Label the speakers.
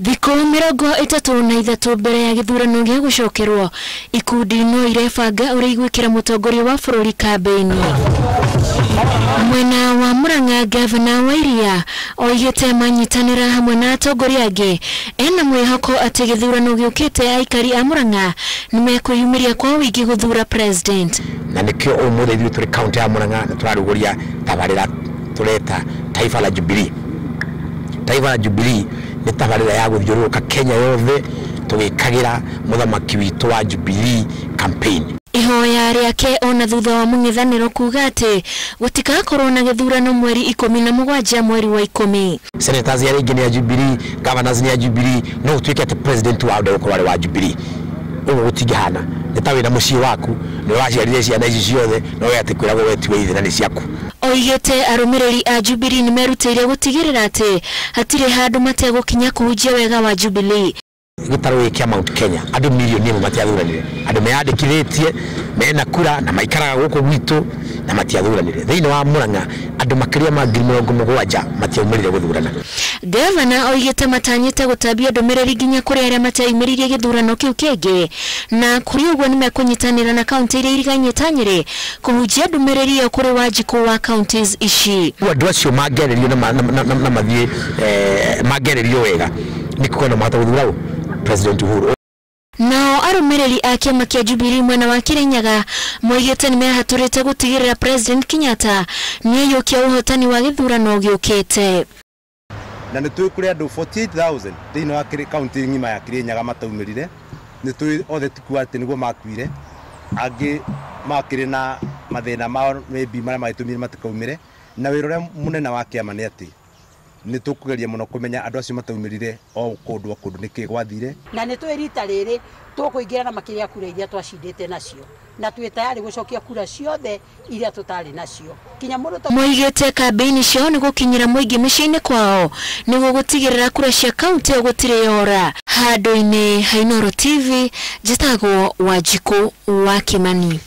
Speaker 1: Thikũ 33 mbere ya gĩthurano gĩa gũcokerwo, ikundi no irebanga ũrĩa igwĩkĩra mũtongoria wa bũrũri kambĩini. Mwena wa Murang'a, gavana wa Iria oigĩte manyitanĩra hamwe na atongoria angĩ ena mwĩhoko atĩ gĩthurano gĩũkĩte aikari a Murang'a nĩmekwĩyumĩria kwa ũingĩ gũthura president.
Speaker 2: Na nĩkĩo ũmũthĩ ithuĩ tũrĩ kaunti ya Murang'a na tũrarugũria tabarĩra tũreta Taifa la Jubilee. Taifa la Jubilee nĩ tabarĩra ya gũthiũrũrũka Kenya yothe tũgĩkagĩra mũthamaki witũ wa Jubilee campaign.
Speaker 1: Ihoya rĩake ona thutha wa mũng'ethanĩro kuga atĩ gũtikakorwo na gĩthurano mweri 17 mweri wa 10.
Speaker 2: Senators arĩa aingĩ nĩ a Jubilee, governors nĩ a Jubilee, no gũtuĩke atĩ president wao ndegũkorwo arĩ wa Jubilee. Ũguo gũtingĩhana. Nĩ ta wĩna mũciĩ waku, nĩ ũraciarire ciana ici ciothe, no we atĩ kwĩragwo we tiwe ithe na nĩ ciaku.
Speaker 1: Oigĩte arũmĩrĩri a Jubilee nĩmerutĩire gũtigĩrĩra atĩ hatirĩ handũ mategũkinya kũhunjia wega wa Jubilee.
Speaker 2: Gĩtarũ gĩkĩ kĩa Mount Kenya andũ mirioni ĩmwe matiathuranire, andũ meyandĩkithĩtie mena kura na maikaraga gũkũ gwitũ na matiathuranire. Thĩinĩ wa Murang'a andũ makĩria ma 70,000 matiaumĩrire gũthurana.
Speaker 1: Gavana oigĩte matanyĩte gũtambia ndũmĩrĩri nginya kũrĩ arĩa matiaumĩririe gĩthurano kĩu kĩngĩ, na kũrĩ ũguo nĩmekũnyitanĩra na kaunti iria irigainie ta Nyĩrĩ kũhunjia ndũmĩrĩri ĩyo kũrĩ Wanjikũ wa counties ici.
Speaker 2: Andũ acio mangĩarĩrio na mathiĩ mangĩarĩrio wega nĩ kuona mahota gũthura President Uhuru.
Speaker 1: Nao arũmĩrĩri a kĩama kĩa Jubilee mwena wa Kirinyaga moigĩte nĩmehatũrĩte gũtigĩrĩra President Kenyatta nĩaiyũkia ũhotani wa gĩthurano gĩũkĩte.
Speaker 3: Na nĩ tũĩ kũrĩ andũ 48,000 thĩinĩ wa kaunti ng'ima ya Kirinyaga mataumĩrire, nĩ tũĩ othe ti kuga atĩ nĩguo makuire, angĩ makĩrĩ na mathĩna mao maybe marĩa magĩtũmire matikaumĩre. Na wĩra ũrĩa mũnene wa kĩama nĩ atĩ nĩ tũkũgeria mũno kũmenya andũ acio mataumĩrire o kũndũ o kũndũ nĩkĩ gwathire.
Speaker 4: Na nĩ tũĩ rita rĩrĩ tũkũingĩra na makĩria kura iria twacindĩte nacio, na twĩ tayari gũcokia kura ciothe iria tũtarĩ nacio kinya mũndũ.
Speaker 1: Moigĩte kambĩini ciao nĩ gũkinyĩra mũingĩ mĩciĩ-inĩ kwao nĩguo gũtigĩrĩra kura cia kaunti ĩyo gũtirĩ yora. Handũ-inĩ ha Inooro TV, njĩtagwo Wanjikũ wa Kĩmani.